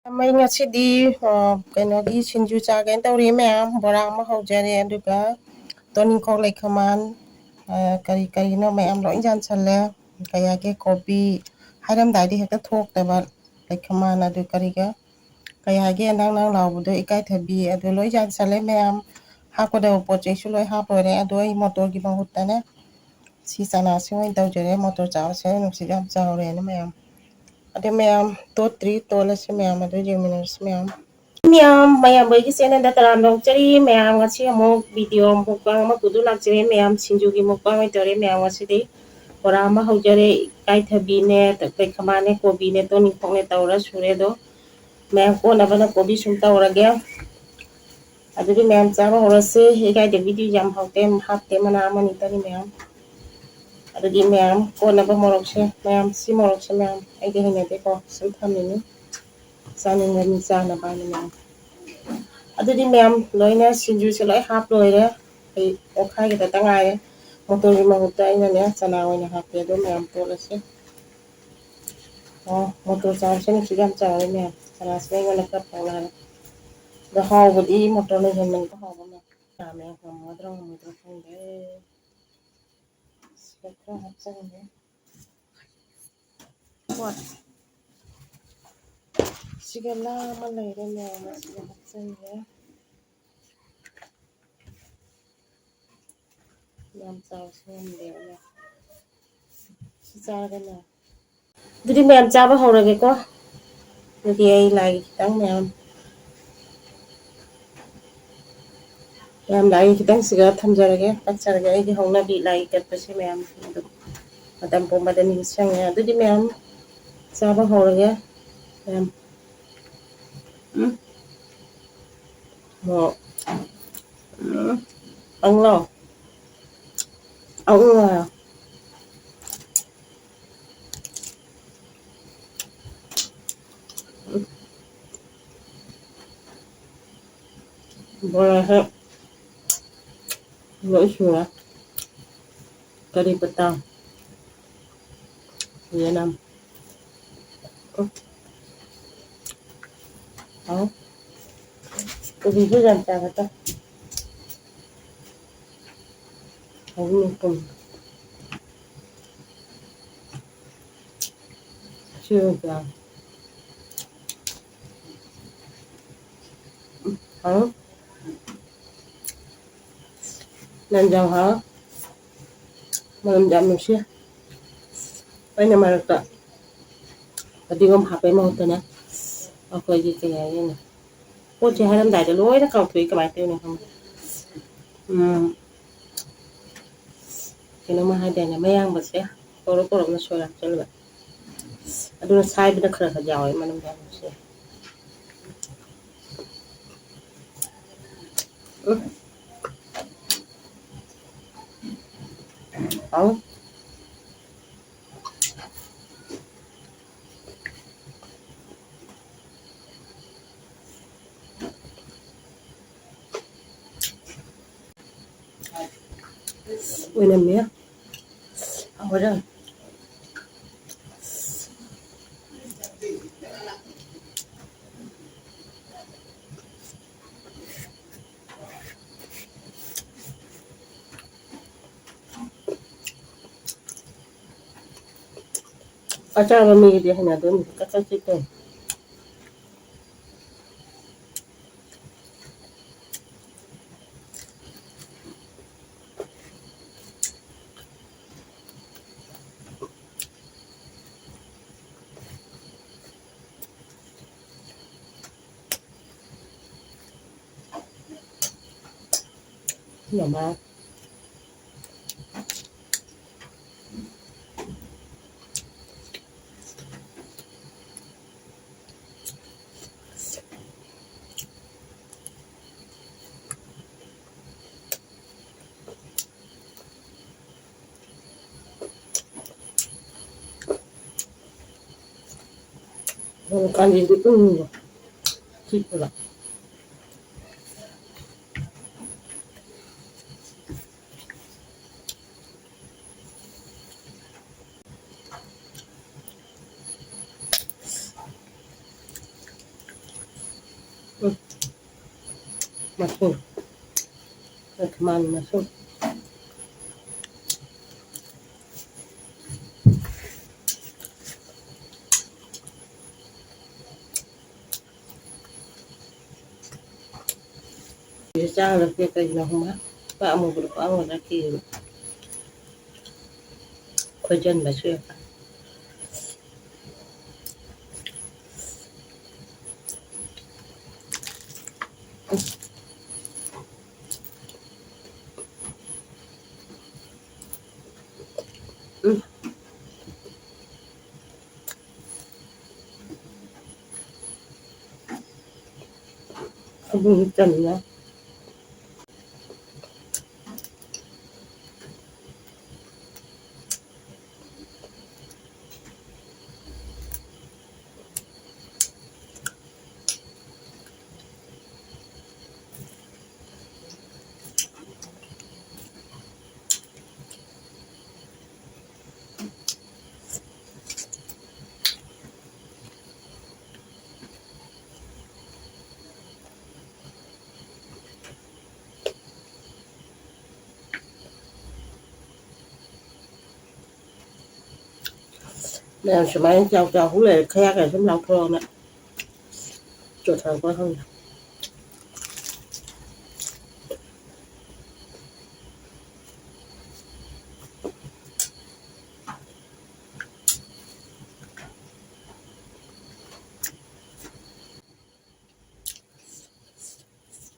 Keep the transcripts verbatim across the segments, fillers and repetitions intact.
ꯑꯩ ꯉꯁꯤꯗꯤ, ꯑ, ꯀꯩꯅꯣꯒꯤ ꯁꯤꯡꯖꯨ ꯆꯥꯒꯦꯅ ꯇꯧꯔꯤ ꯃꯌꯥꯝ꯫ ꯕꯣꯔꯥ ꯑꯃ ꯍꯧꯖꯔꯦ, ꯑꯗꯨꯒ ꯇꯣꯅꯤꯡꯈꯣꯛ, ꯂꯩꯈꯃꯥꯟ, ꯑ, ꯀꯔꯤ ꯀꯔꯤꯅꯣ ꯃꯌꯥꯝ ꯂꯣꯏ ꯌꯥꯟꯁꯜꯂꯦ꯫ ꯀꯩ ꯍꯥꯏꯒꯦ, ꯀꯣꯕꯤ ꯍꯥꯏꯔꯝꯗꯥꯏꯗꯤ ꯍꯦꯛꯇ ꯊꯣꯛꯇꯕ, ꯂꯩꯈꯃꯥꯟ ꯑꯗꯨ ꯀꯔꯤꯒ, ꯀꯩ ꯍꯥꯏꯒꯦ, ꯅꯪ ꯅꯪ ꯂꯥꯎꯕꯗꯣ, ꯏꯀꯥꯏꯊꯕꯤ, ꯑꯗꯨ ꯂꯣꯏ ꯌꯥꯟꯁꯜꯂꯦ ꯃꯌꯥꯝ꯫ ꯍꯥꯞꯀꯗꯕ ꯄꯣꯠ ꯆꯩꯁꯨ ꯂꯣꯏ ꯍꯥꯞ ꯂꯣꯏꯔꯦ꯫ ꯑꯗꯣ ꯑꯩ ꯃꯣꯇꯣꯔꯒꯤ ꯃꯍꯨꯠꯇꯅꯦ ꯁꯤ ꯆꯅꯥꯁꯤ ꯑꯣꯏꯅ ꯇꯧꯖꯔꯦ꯫ ꯃꯣꯇꯣꯔ ꯆꯥꯕꯁꯦ ꯅꯨꯡꯁꯤꯠ ꯌꯥꯝ ꯆꯥꯎꯔꯦꯅ ꯃꯌꯥꯝ꯫ ꯑꯗꯨ ꯃꯌꯥꯝ ꯇꯣꯠꯇ꯭ꯔꯤ, ꯇꯣꯠꯂꯁꯤ ꯃꯌꯥꯝ, ꯑꯗꯨ ꯌꯦꯡꯃꯤꯟꯅꯔꯁꯤ ꯃꯌꯥꯝ꯫ ꯃꯌꯥꯝ, ꯃꯌꯥꯝꯕꯒꯤ ꯆꯦꯅꯦꯜꯗ ꯇꯔꯥꯝꯅ ꯑꯣꯛꯆꯔꯤ꯫ ꯃꯌꯥꯝ, ꯉꯁꯤ ꯑꯃꯨꯛ ꯚꯤꯗꯤꯑꯣ ꯃꯨꯛꯕꯥꯡ ꯑꯃ ꯄꯨꯗꯨ ꯂꯥꯛꯆꯔꯦ ꯃꯌꯥꯝ꯫ ꯁꯤꯡꯖꯨꯒꯤ ꯃꯨꯛꯕꯥꯡ ꯑꯣꯏꯅ ꯇꯧꯔꯦ ꯃꯌꯥꯝ꯫ ꯉꯁꯤꯗꯤ ꯕꯣꯔꯥ ꯑꯃ ꯍꯧꯖꯔꯦ, ꯏꯀꯥꯏꯊꯕꯤꯅꯦ, ꯂꯩꯈꯃꯥꯟꯅꯦ, ꯀꯣꯕꯤꯅꯦ, ꯇꯣꯅꯤꯡꯈꯣꯛꯅꯦ ꯇꯧꯔ ꯁꯨꯔꯦ꯫ ꯑꯗꯣ ꯃꯌꯥꯝ ꯀꯣꯟꯅꯕꯅ ꯀꯣꯕꯤ ꯁꯨꯝ ꯇꯧꯔꯒꯦ꯫ ꯑꯗꯨꯗꯤ ꯃꯌꯥꯝ ꯆꯥꯕ ꯍꯧꯔꯁꯦ꯫ ꯏꯀꯥꯏꯊꯕꯤꯗꯤ ꯌꯥꯝ ꯍꯥꯎꯇꯦ, ꯍꯥꯞꯇꯦ, ꯃꯅꯥ ꯑꯃꯅꯤꯇꯅꯤ ꯃꯌꯥꯝ꯫ ꯑꯗꯨꯗꯤ ꯃꯌꯥꯝ ꯀꯣꯟꯅꯕ ꯃꯣꯔꯣꯛꯁꯦ, ꯃꯌꯥꯝ ꯁꯤ ꯃꯣꯔꯣꯛꯁꯦ ꯃꯌꯥꯝ ꯑꯩꯗꯤ ꯍꯩꯅꯗꯦꯀꯣ, ꯁꯨꯝ ꯊꯝꯃꯤꯅꯤ꯫ ꯆꯥꯅꯤꯡꯕ ꯃꯤ ꯆꯥꯅꯕ ꯍꯥꯏꯅ ꯃꯌꯥꯝ꯫ ꯑꯗꯨꯗꯤ ꯃꯌꯥꯝ ꯂꯣꯏꯅ ꯁꯤꯡꯖꯨꯁꯦ ꯂꯣꯏ ꯍꯥꯞ ꯂꯣꯏꯔꯦ꯫ ꯑꯩ ꯑꯣꯠꯈꯥꯏꯒꯗꯇ ꯉꯥꯏꯔꯦ꯫ ꯃꯣꯇꯣꯔꯒꯤ ꯃꯍꯨꯠꯇ ꯑꯩꯅꯅꯦ ꯆꯅꯥ ꯑꯣꯏꯅ ꯍꯥꯞꯄꯦ꯫ ꯑꯗꯣ ꯃꯌꯥꯝ ꯇꯣꯠꯂꯁꯦ꯫ ꯑꯣ, ꯃꯣꯇꯣꯔ ꯆꯥꯎꯁꯦ ꯅꯨꯡꯁꯤꯠ ꯌꯥꯝ ꯆꯥꯎꯔꯦ ꯃꯌꯥꯝ꯫ ꯆꯅꯥꯁꯤꯅ ꯑꯩꯉꯣꯟꯗ ꯈꯔ ꯄꯥꯛꯅꯔꯦ꯫ ꯑꯗꯣ ꯍꯥꯎꯕꯗꯤ ꯃꯣꯇꯣꯔꯅ ꯍꯦꯟꯕꯅꯤꯀꯣ ꯍꯥꯎꯕ ꯃꯌꯥꯝ꯫ ꯆꯥ ꯃꯌꯥꯝ ꯉꯝꯒꯗ꯭ꯔꯥ ꯉꯝꯃꯣꯏꯗ꯭ꯔꯥ ꯈꯪꯗꯦ꯫ ꯁꯤꯗ ꯈꯔ ꯍꯥꯞꯆꯤꯟꯒꯦ꯫ ꯍꯣꯏ꯫ ꯁꯤꯒ ꯂꯥ ꯑꯃ ꯂꯩꯔꯦ ꯃꯌꯥꯝ, ꯁꯤꯒ ꯍꯥꯞꯆꯤꯟꯒꯦ꯫ ꯌꯥꯝ ꯆꯥꯎꯁꯨ ꯉꯝꯗꯦꯕ ꯃꯌꯥꯝ꯫ ꯁꯤ ꯆꯥꯔꯒꯅꯦ꯫ ꯑꯗꯨꯗꯤ ꯃꯌꯥꯝ ꯆꯥꯕ ꯍꯧꯔꯒꯦꯀꯣ꯫ ꯑꯗꯨꯗꯤ ꯑꯩ ꯂꯥꯏꯒꯤ ꯈꯤꯇꯪ ꯃꯌꯥꯝ ꯃꯌꯥꯝ ꯂꯥꯏꯒꯤ ꯈꯤꯇꯪꯁꯤꯒ ꯊꯝꯖꯔꯒꯦ, ꯀꯠꯆꯔꯒꯦ꯫ ꯑꯩꯒꯤ ꯍꯧꯅꯕꯤ ꯂꯥꯏꯒꯤ ꯀꯠꯄꯁꯦ ꯃꯌꯥꯝ ꯑꯗꯨꯝ ꯃꯇꯝ ꯄꯨꯝꯕꯗ ꯅꯤꯡꯁꯤꯡꯉꯦ꯫ ꯑꯗꯨꯗꯤ ꯃꯌꯥꯝ ꯆꯥꯕ ꯍꯧꯔꯒꯦ꯫ ꯃꯌꯥꯝ, ꯎꯝ꯫ ꯃꯣꯔꯣꯛ꯫ ꯎꯝ꯫ ꯑꯪꯂꯣ꯫ ꯑꯪꯂꯣ꯫ ꯎꯝ꯫ ꯕꯣꯔꯥꯁꯦ ꯂꯣꯏ ꯁꯨꯔꯦ꯫ ꯀꯔꯤ ꯄꯇꯥ, ꯌꯦꯅꯝ꯫ ꯎꯝ꯫ ꯍꯥꯎ꯫ ꯀꯣꯕꯤꯁꯨ ꯌꯥꯝ ꯆꯥꯒꯗ꯫ ꯍꯧꯖꯤꯛ ꯄꯨꯡ ꯁꯤ ꯑꯣꯏꯕ꯭ꯔꯥ? ꯍꯥꯎ꯫ ꯅꯟꯖꯥꯎ ꯍꯥꯎ꯫ ꯃꯅꯝ ꯌꯥꯝ ꯅꯨꯡꯁꯤ꯫ ꯑꯩꯅ ꯃꯔꯛꯇ ꯐꯗꯤꯒꯣꯝ ꯍꯥꯞꯄꯩ ꯃꯍꯨꯠꯇꯅꯦ, ꯑꯩꯈꯣꯏꯒꯤ ꯀꯩ ꯍꯥꯏꯒꯦꯅꯦ, ꯄꯣꯠꯁꯦ ꯍꯥꯏꯔꯝꯗꯥꯏꯗ ꯂꯣꯏꯅ ꯀꯥꯎꯊꯣꯛꯏ, ꯀꯃꯥꯏꯅ ꯇꯧꯔꯤꯅꯣ ꯈꯪꯗꯦ꯫ ꯎꯝ, ꯀꯩꯅꯣꯝꯃ ꯍꯥꯏꯗꯥꯏꯅꯦ, ꯃꯌꯥꯡꯕꯁꯦ ꯀꯧꯔꯞ ꯀꯧꯔꯞꯅ ꯁꯣꯏꯔ ꯍꯥꯞꯆꯜꯂꯕ꯫ ꯑꯗꯨꯅ ꯁꯥꯏꯕꯗ ꯈꯔ ꯈꯔ ꯌꯥꯎꯋꯦ ꯃꯅꯝ ꯌꯥꯝ ꯅꯨꯡꯁꯤꯌꯦ꯫ ꯎꯝ꯫ ꯍꯥꯎ꯫ ꯑꯣꯏꯅꯝꯃꯦ꯫ ꯍꯥꯎꯔꯦ꯫ ꯑꯆꯥꯕ ꯃꯤꯒꯤꯗꯤ ꯍꯩꯅꯗꯣꯏꯅꯤ, ꯀꯛ ꯀꯛ ꯆꯤꯛꯇꯣꯏꯅꯤ꯫ ꯃꯃꯥ꯫ ꯀꯥꯂꯦꯟꯗꯤ ꯏꯪꯕ ꯆꯤꯛꯄꯗ꯫ ꯎꯝ꯫ ꯃꯁꯨꯡ꯫ ꯃꯥꯅꯤ ꯃꯁꯨꯡ꯫ ꯁꯤꯗ ꯆꯥꯒꯗꯕꯁꯦ ꯀꯩꯅꯣ ꯈꯪꯕ꯭ꯔꯥ? ꯄꯥꯛ ꯑꯃꯨꯕꯗꯣ ꯄꯥꯛ ꯑꯃꯨꯕ ꯅꯠꯇꯦꯕ꯫ ꯈꯣꯏꯖꯟꯕꯁꯨ ꯌꯥꯏ꯫ ꯎꯝ꯫ ꯑꯗꯨꯝ ꯆꯝꯅ꯫ ꯃꯌꯥꯝ ꯁꯨꯃꯥꯏꯅ ꯆꯥꯎ ꯆꯥꯎ ꯍꯨ ꯂꯩꯔꯦ, ꯈꯌꯥ ꯀꯌꯥ ꯁꯨꯝ ꯂꯥꯎꯊꯣꯛꯑꯒ ꯆꯣꯠꯊꯔꯛꯄ ꯈꯪꯗꯦ꯫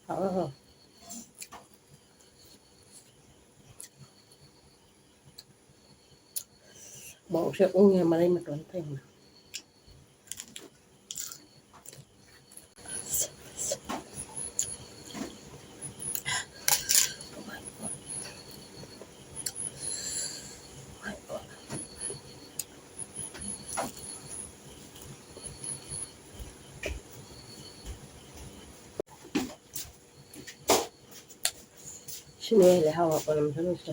ꯍꯥꯎꯔꯦ, ꯍꯥꯎꯔꯦ꯫ ꯃꯣꯔꯣꯛꯁꯦ ꯎꯪꯉꯦ, ꯃꯔꯩ ꯃꯇꯣꯟ ꯐꯩꯅ꯫ ꯁꯤꯅ ꯍꯦꯜꯂꯦ ꯍꯥꯎꯕ, ꯃꯅꯝꯁꯨ ꯅꯨꯡꯁꯤ꯫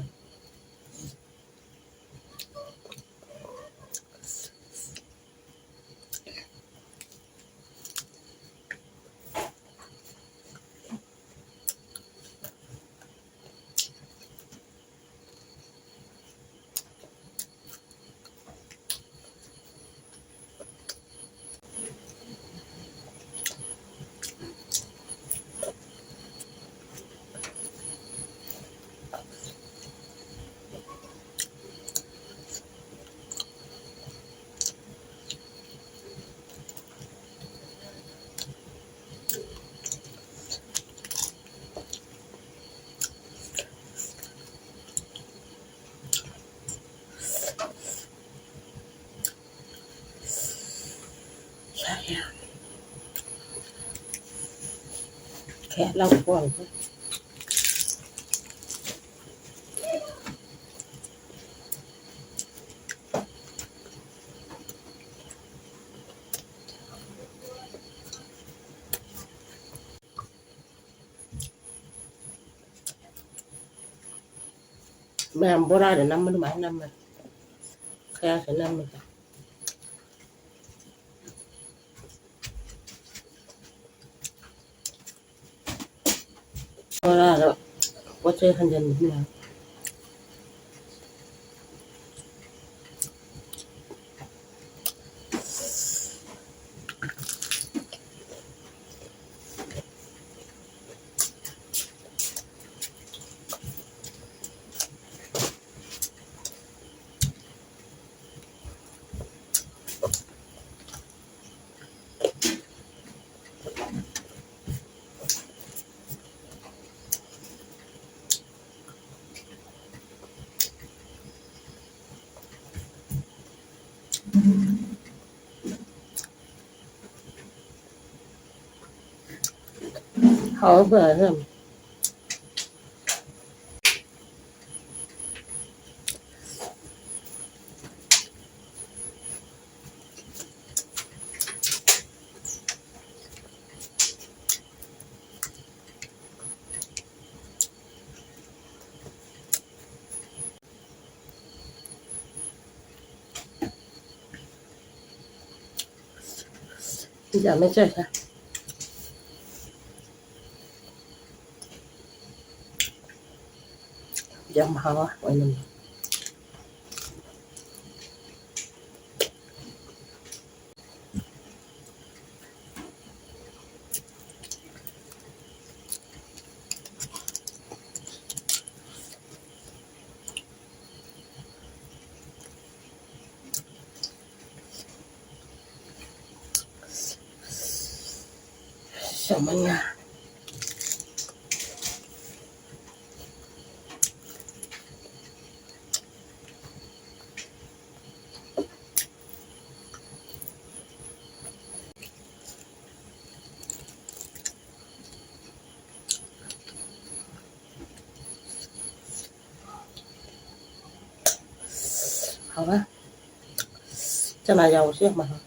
ꯈꯦꯠ ꯂꯥꯎ ꯈꯣꯡ꯫ ꯃꯌꯥꯝ ꯕꯣꯔꯥꯗ ꯅꯝꯕ ꯑꯗꯨꯃꯥꯏꯅ ꯅꯝꯃꯦ꯫ ꯈꯌꯥꯁꯦ ꯅꯝꯃꯦ꯫ ꯕꯣꯔꯥꯗ ꯄꯣꯠ ꯆꯩ ꯍꯟꯖꯤꯟꯕ ꯃꯌꯥꯝ꯫ ꯍꯥꯎꯕ꯭ꯔꯥ ꯌꯥꯝ? ꯌꯥꯝꯃꯦ ꯆꯥꯏꯁꯦ꯫ ꯌꯥꯝ ꯍꯥꯎꯋꯦ ꯑꯣꯏꯅꯝꯃꯦ꯫ ꯆꯥꯎꯃꯟꯅ꯫ ꯆꯅꯥ ꯌꯥꯎꯕꯁꯦ ꯌꯥꯝ ꯍꯥꯎꯋꯦ꯫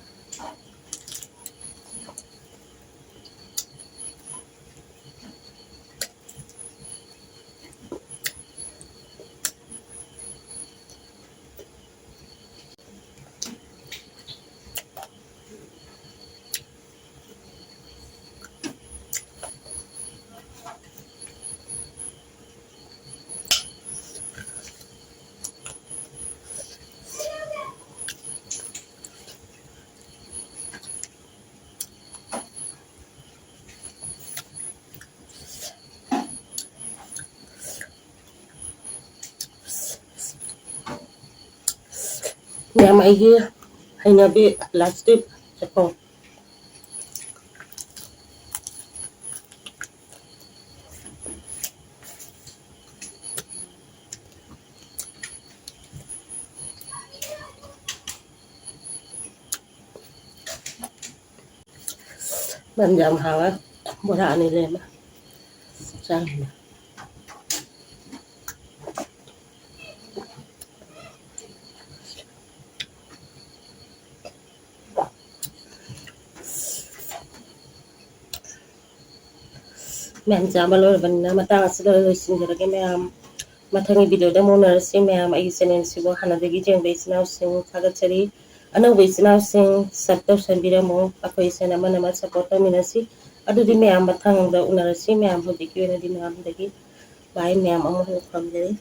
ꯃꯌꯥꯝ, ꯑꯩꯒꯤ ꯍꯩꯅꯕꯤ ꯄ꯭ꯂꯥꯁꯇꯤꯛ ꯆꯐꯨ꯫ ꯃꯟ ꯌꯥꯝ ꯍꯥꯎꯋꯦ꯫ ꯕꯣꯔꯥ ꯑꯅꯤ ꯂꯩꯔꯝꯃꯦ꯫ ꯆꯥꯔꯝꯃꯦ꯫ ꯃꯌꯥꯝ ꯆꯥꯕ ꯂꯣꯏꯔꯕꯅꯤꯅ ꯃꯇꯥꯡ ꯑꯁꯤꯗ ꯂꯣꯏꯁꯤꯟꯖꯔꯒꯦ ꯃꯌꯥꯝ꯫ ꯃꯊꯪꯒꯤ ꯚꯤꯗꯤꯑꯣꯗ ꯑꯃꯨꯛ ꯎꯅꯔꯁꯤ ꯃꯌꯥꯝ꯫ ꯑꯩꯒꯤ ꯆꯦꯅꯦꯜꯁꯤꯕꯨ ꯍꯥꯟꯅꯗꯒꯤ ꯌꯦꯡꯕ ꯏꯆꯤꯟ ꯏꯅꯥꯎꯁꯤꯡ ꯊꯥꯒꯠꯆꯔꯤ꯫ ꯑꯅꯧꯕ ꯏꯆꯤꯟ ꯏꯅꯥꯎꯁꯤꯡ ꯁꯕ ꯇꯧꯁꯟꯕꯤꯔꯝꯃꯨ꯫ ꯑꯩꯈꯣꯏ ꯏꯆꯤꯟ ꯑꯃꯅ ꯑꯃ ꯁꯞꯄꯣꯔꯠ ꯇꯧꯃꯤꯟꯅꯁꯤ꯫ ꯑꯗꯨꯗꯤ ꯃꯌꯥꯝ ꯃꯊꯪꯗ ꯎꯅꯔꯁꯤ ꯃꯌꯥꯝ꯫ ꯍꯧꯖꯤꯛꯀꯤ ꯑꯣꯏꯅꯗꯤ ꯃꯌꯥꯝꯗꯒꯤ ꯕꯥꯏ ꯃꯌꯥꯝ ꯑꯃꯨꯛ ꯍꯟꯅ ꯈꯨꯔꯨꯝꯖꯔꯤ꯫